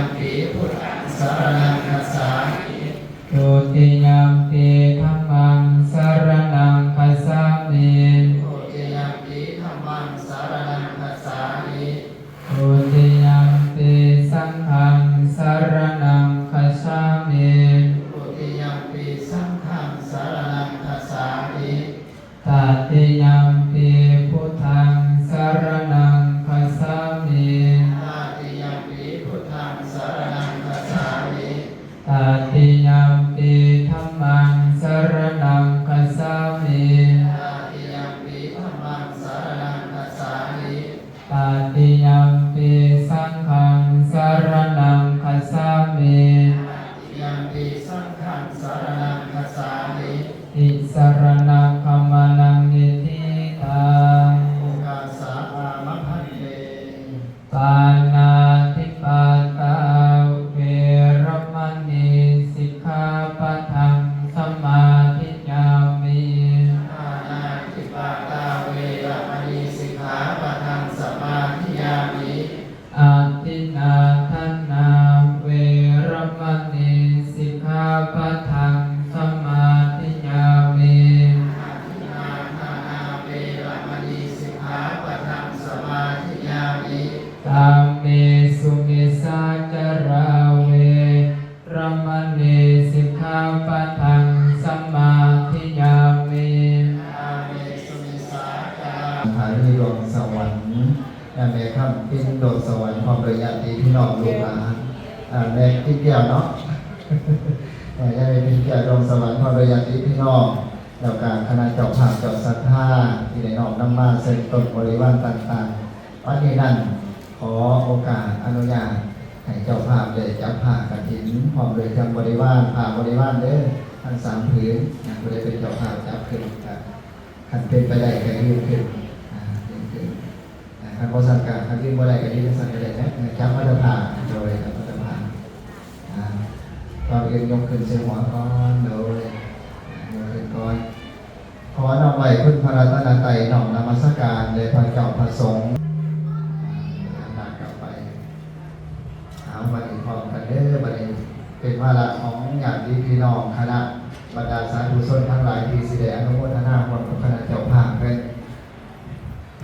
Dutiyampi buddhaṃ saraṇaṃ gacchāmi. Dutiyampi dhammaṃ saraṇaṃ gacchāmi. Dutiyampi dhammaṃ saraṇaṃ gacchāmi. Dutiyampi saṅghaṃ saraṇaṃ gacchāmi. Dutiyampi saṅghaṃ saraṇaṃ gacchāmi. Tatiyampi buddhaṃ saraṇaṃ gacchāmi. Tatiyampi buddhaṃ saraṇaṃ gacchāmi. Tatiyampi dhammaṃ saraṇaṃ gacchāmi. Tatiyampi dhammaṃ saraṇaṃ gacchāmi. Tatiyampi saṅghaṃ saraṇaṃ gacchāmi. Tatiyampi saṅghaṃ saraṇaṃ gacchāmi. Tisaraṇagamanaṃ niṭṭhitaṃ. Okāsa āma bhante. Pāṇātipātā veramaṇī sikkhāpadaṃ samādiyāmi. Pāṇātipātā veramaṇī sikkhāpadaṃ samādiyāmi. Adinnādānā veramaṇī sikkhāpadaṃ samādiyāmi. Adinnādānā veramaṇī sikkhāpadaṃ samādiyāmi. Kāmesu micchācārā veramaṇī sikkhāpadaṃ samādiyāmi. Kāmesu micchācārā. ຫາລີດວງສະຫວັນ ຍາແມ່ຄຳປິ່ນ ດວງສະຫວັນ ພ້ອມດ້ວຍຍາດຕິພີ່ນ້ອງລູກຫຼານ ອ່າ ແມ່ປິ່ນແກ້ວເນາະ ເອີ ຍາແມ່ປິ່ນແກ້ວ ດວງສະຫວັນ ພ້ອມດ້ວຍຍາດຕິພີ່ນ້ອງ ແລ້ວກະຄະນະເຈົ້າພາບເຈົ້າສັດທາ ທີ່ໄດ້ນ້ອມນຳມາເຊິ່ງຕົ້ນບໍລິວານຕ່າງໆ. ບັດນີ້ນັ້ນ ຂໍໂອກາດອະນຸຍາດໃຫ້ເຈົ້າພາບໄດ້ຈັບຜ້າກະຖິນ ພ້ອມດ້ວຍເຄື່ອງບໍລິວານ ຜ້າບໍລິວານເດີ ທັງສາມຜືນນະ ຜູ້ໃດເປັນເຈົ້າພາບຈັບຂຶ້ນ ກະຄັນເປັນໄປໄດ້ກະຍືນຂຶ້ນ ອ່າ ຍືນຂຶ້ນ. ອ່າ ຄັນບໍ່ຊັ້ນກະ ຄັນຢືນບໍ່ໄດ້ກະຢືນຈັ່ງຊັ້ນກະໄດ້ນະ ເອີ ຈັບມາແຕ່ຜ້າ ໂດຍ ຈັບມາແຕ່ຜ້າ ອ່າ ກ່ອນອື່ນຍົກຂຶ້ນໃສ່ຫົວກ່ອນ ໂດຍ ອ່າ ຍົກຂຶ້ນກ່ອນ ຂໍນ້ອມໄຫວ້ຄຸນພະລັດຕະນະໄຕ ນ້ອມນະມັດສະການແດ່ພະເຈົ້າພະສົງ ອ່າ ອຳນາດກັບໄປ. ເອົາ ບັດນີ້ພ້ອມກັນເດີ ບັດນີ້ເປັນວາລະຂອງຍາດຕິພີ່ນ້ອງຄະນະ ບັນດາສາທຸຊົນທັງຫຼາຍທີ່ຊິໄດ້ອະນຸໂມທະນາຮ່ວມກັບຄະນະເຈົ້າພາບເພິ່ນ.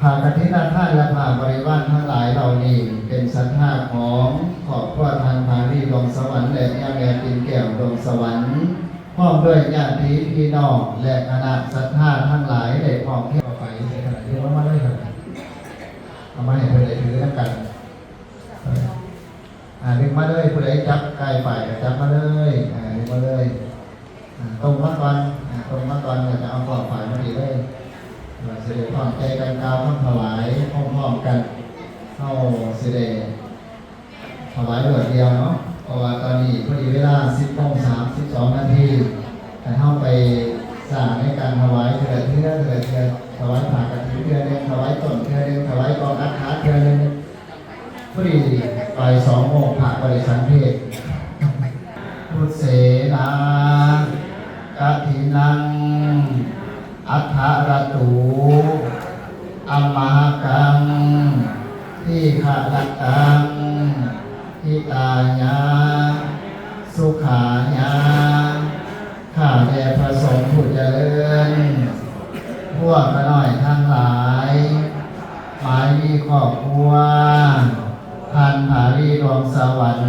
ຜ້າກະຖິນນະທານ ແລະ ຜ້າບໍລິວານທັງຫຼາຍເຫຼົ່ານີ້ ເປັນສັດທາຂອງຄອບຄົວທ່ານພາລີ ດວງສະຫວັນ ແລະ ຍາແມ່ປິ່ນແກ້ວ ດວງສະຫວັນ ພ້ອມດ້ວຍຍາດຕິພີ່ນ້ອງ ແລະ ຄະນະສັດທາທັງຫຼາຍ ໄດ້ພ້ອມພຽງກັນໄປໃສ່ຂະໜາດດຽວກັນມາເລີຍ ເອົາມາໃຫ້ເພິ່ນໄດ້ຖືນຳກັນ. ອ່າ ດຶງມາເລີຍ ຜູ້ໃດຈັບກ້າຍຝ້າຍກະຈັບມາເລີຍ ອ່າ ດຶງມາເລີຍ ອ່າ ຕົງມາກ່ອນ ອ່າ ຕົງມາກ່ອນ ແລ້ວຈະເອົາກ້ອຍຝ້າຍມານີ້ເລີຍ ວ່າຊິໄດ້ພ້ອມໃຈກັນກ່າວຄຳຖວາຍພ້ອມໆກັນ ເຮົາຊິໄດ້ຖວາຍລວດດຽວເນາະ ເພາະວ່າຕອນນີ້ພໍດີເວລາ ສິບໂມງສາມສິບສອງນາທີ ໃຫ້ເຮົາໄປສ້າງໃນການຖວາຍເທື່ອລະເທື່ອ ເທື່ອລະເທື່ອ ຖວາຍຜ້າກະຖິນເທື່ອໜຶ່ງ ຖວາຍຕົ້ນເທື່ອໜຶ່ງ ຖວາຍກອງອັດຖະເທື່ອໜຶ່ງ ພໍດີບ່າຍສອງໂມງ ພະກໍໄດ້ສັນເພນ. ພຸດເສນາ ກະຖິນນັງ ອັດຖະຣະຕຸ ອຳມະຫະກັງ ທີຄະຣະຕັງ ຫິຕາຍະ ສຸຂາຍະ. ຂ້າແດ່ພະສົງຜູ້ຈະເລີນ, ພວກຂ້ານ້ອຍທັງຫຼາຍ ໝາຍມີຄອບຄົວ ທ່ານຜາລີດວງສະຫວັນ,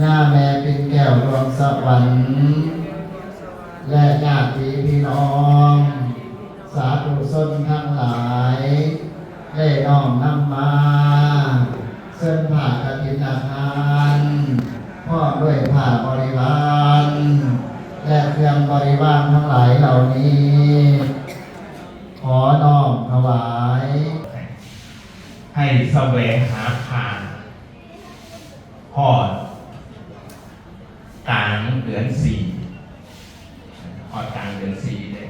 ຍ່າແມ່ປິ່ນແກ້ວດວງສະຫວັນ ແລະ ຍາດຕິພີ່ນ້ອງ ສາທຸຊົນທັງຫຼາຍ ໄດ້ນ້ອມນຳມາ ເຊິ່ງຜ້າກະຖິນນະທານ ພ້ອມດ້ວຍຜ້າບໍລິວານ ແລະ ເຄື່ອງບໍລິວານທັງຫຼາຍເຫຼົ່ານີ້ ຂໍນ້ອມຖວາຍ. ໃຫ້ສະແຫວງຫາຜ້າຮອດກາງເດືອນສີ່ ຮອດກາງເດືອນສີ່ເດ້.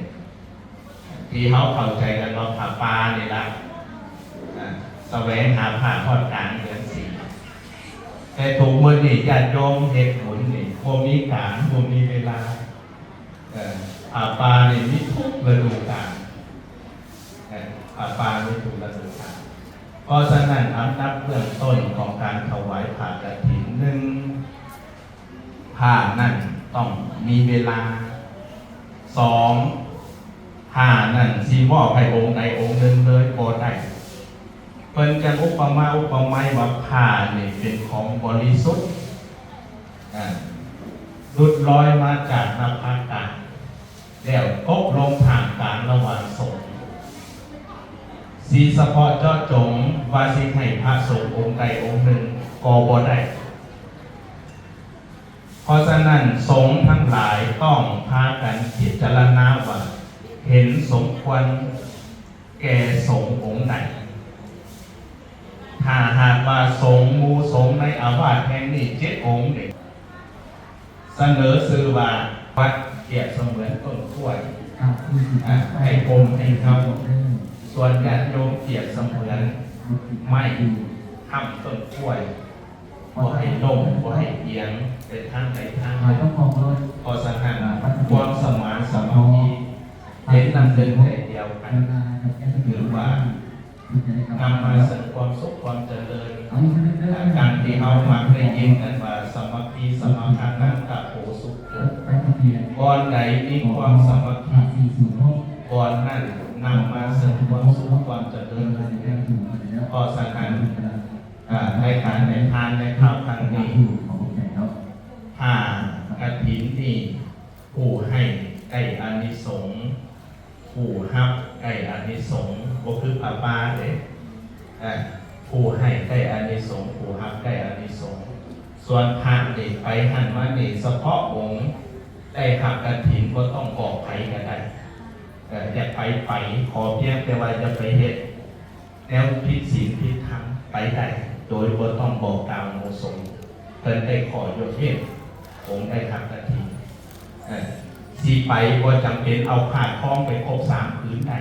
ທີ່ເຮົາເຂົ້າໃຈກັນວ່າຜ້າປ່ານີ້ລະ ອ່າ ສະແຫວງຫາຜ້າຮອດກາງເດືອນສີ່. ແຕ່ທຸກມື້ນີ້ຍາດໂຍມເຮັດບຸນນີ້ ບໍ່ມີການ ບໍ່ມີເວລາ ເອີ ຜ້າປ່ານີ້ມີທຸກລະດູການ ເອີ ຜ້າປ່າມີທຸກລະດູການ. ເພ ເພາະສະນັ້ນ ອັນດັບເບື້ອງຕົ້ນຂອງການຖວາຍຜ້າກະຖິນ ໜຶ່ງ ຜ້ານັ້ນຕ້ອງມີເວລາ, ສອງ ຜ້ານັ້ນຊິມອບໃຫ້ອົງໃດອົງໜຶ່ງເລີຍບໍ່ໄດ້. ເພິ່ນຈຶ່ງອຸປະມາອຸປະໄມວ່າຜ້ານີ້ເປັນຂອງບໍລິສຸດ, ອາ ຫຼຸດລອຍມາຈາກນະພາການ ແລ້ວຕົກລົງທ່າມກາງລະຫວ່າງສົງ. ຊິສະເພາະເຈາະຈົງວ່າຊິໃຫ້ພະສົງອົງໃດອົງໜຶ່ງກໍບໍ່ໄດ້. ເພາະສະນັ້ນ ສົງທັງຫຼາຍຕ້ອງພາກັນພິຈາລະນາວ່າເຫັນສົມຄວນແກ່ສົງອົງໃດ. ຖ້າຫາກວ່າສົງ ໝູ່ສົງໃນອາວາດແຫ່ງນີ້ເຈັດອົງເດ ສະເໜີຊື່ວ່າວັດປຽບສະເໝືອນຕົ້ນກ້ວຍ ອ່າ ໃຫ້ຮົ່ມໃຫ້ເງົາ, ສ່ວນຍາດໂຍມປຽບສະເໝືອນໄມ້ຄ້ຳຕົ້ນກ້ວຍ ບໍ່ໃຫ້ລົ້ມ ບໍ່ໃຫ້ອຽງໄປທາງໃດທາງໜຶ່ງ. ເພາະສະນັ້ນ ຄວາມສະໝານສາມັກຄີເປັນນ້ຳໜຶ່ງໃຈດຽວກັນ ຖືວ່າ ນຳມາເຊິ່ງຄວາມສຸກຄວາມຈະເລີນ. ອາ ການທີ່ເຮົາມັກໄດ້ຍິນກັນວ່າ ສາມັກຄີສະມະຄານັງ ຕະໂພສຸໂຂ, ບ່ອນໃດມີຄວາມສາມັກຄີ ບ່ອນນັ້ນນຳມາເຊິ່ງຄວາມສຸກຄວາມຈະເລີນ. ເພາະສະນັ້ນ ອາ ໃນການໃຫ້ທານໃນຄາວຄັ້ງນີ້ ຜ້າກະຖິນນີ້ ຜູ້ໃຫ້ໄດ້ອານິສົງ, ຜູ້ຮັບໄດ້ອານິສົງ, ບໍ່ຄືຜ້າປ່າເດ້. ເອີ ຜູ້ໃຫ້ໄດ້ອານິສົງ, ຜູ້ຮັບໄດ້ອານິສົງ. ສ່ວນພະນີ້ໄປຫັ້ນມານີ້ ສະເພາະອົງໄດ້ຮັບກະຖິນ ບໍ່ຕ້ອງບອກໃຜກໍໄດ້. ເອີ ຢາກໄປໄປ, ຂໍພຽງແຕ່ວ່າຢ່າໄປເຮັດ ແນວຜິດສິນຜິດທຳໄປໄດ້ ໂດຍບໍ່ຕ້ອງບອກກ່າວໝູ່ສົງ. ເພິ່ນໄດ້ຂໍຍົກເວັ້ນ ອົງໄດ້ຮັບກະຖິນ. ເອີ ຊິໄປບໍ່ຈຳເປັນເອົາຜ້າຄອງໄປຄົບສາມຜືນໄດ້.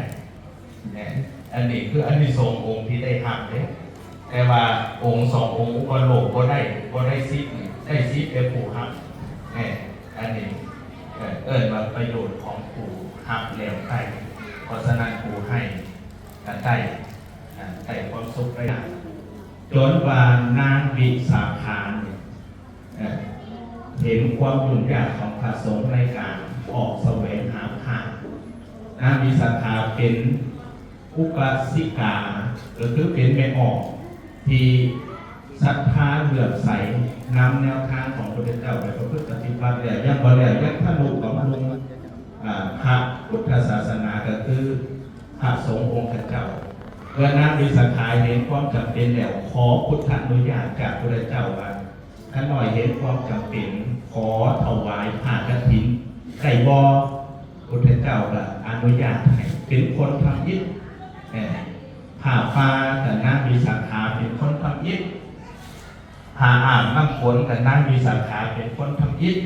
ແມ່ນ ອັນນີ້ຄືອານິສົງອົງທີ່ໄດ້ຮັບເດ້. ແຕ່ວ່າອົງສອງອົງອຸປະໂລກບໍ່ໄດ້ ບໍ່ໄດ້ສິດນີ້ ໄດ້ສິດແຕ່ຜູ້ຮັບ. ແມ່ນ ອັນນີ້ ເອີ ເອີ້ນວ່າປະໂຫຍດຂອງຜູ້ຮັບແລ້ວໄດ້. ເພາະສະນັ້ນ ຜູ້ໃຫ້ ກະໄດ້ ອາ ໄດ້ຄວາມສຸກໄດ້ ຈົນວ່ານາງວິສາຂານີ້ ເອີ ເຫັນຄວາມຫຍຸ້ງຍາກຂອງພະສົງໃນການອອກສະແຫວງຫາທາດ. ນາງວິສາຂາເປັນອຸປາສິກາ ກໍຄືເປັນແມ່ອອກທີ່ສັດທາເຫຼື້ອມໃສນຳແນວທາງຂອງພະພຸດທະເຈົ້າໄປປະພຶດປະຕິບັດແລ້ວ ຍັງບໍ່ແລ້ວ ຍັງທະນຸບຳລຸງ ອາ ພະພຸດທະສາສະໜາ ກໍຄື ພະສົງອົງຂະເຈົ້າ. ເມື່ອນາງວິສາຂາເຫັນຄວາມຈຳເປັນແລ້ວ ຂໍພຸດທານຸຍາດຈາກພຸດທະເຈົ້າວ່າ ຂ້ານ້ອຍເຫັນຄວາມຈຳເປັນ ຂໍຖວາຍຜ້າກະຖິນໄດ້ບໍ່? ພຸດທະເຈົ້າກໍອະນຸຍາດໃຫ້ເປັນຄົນທຳອິດ. ເອີ ຜ້າປ່າກໍນາງວິສາຂາເປັນຄົນທຳອິດ. ຜ້າອາບນ້ຳຝົນກໍນາງວິສາຂາເປັນຄົນທຳອິດ.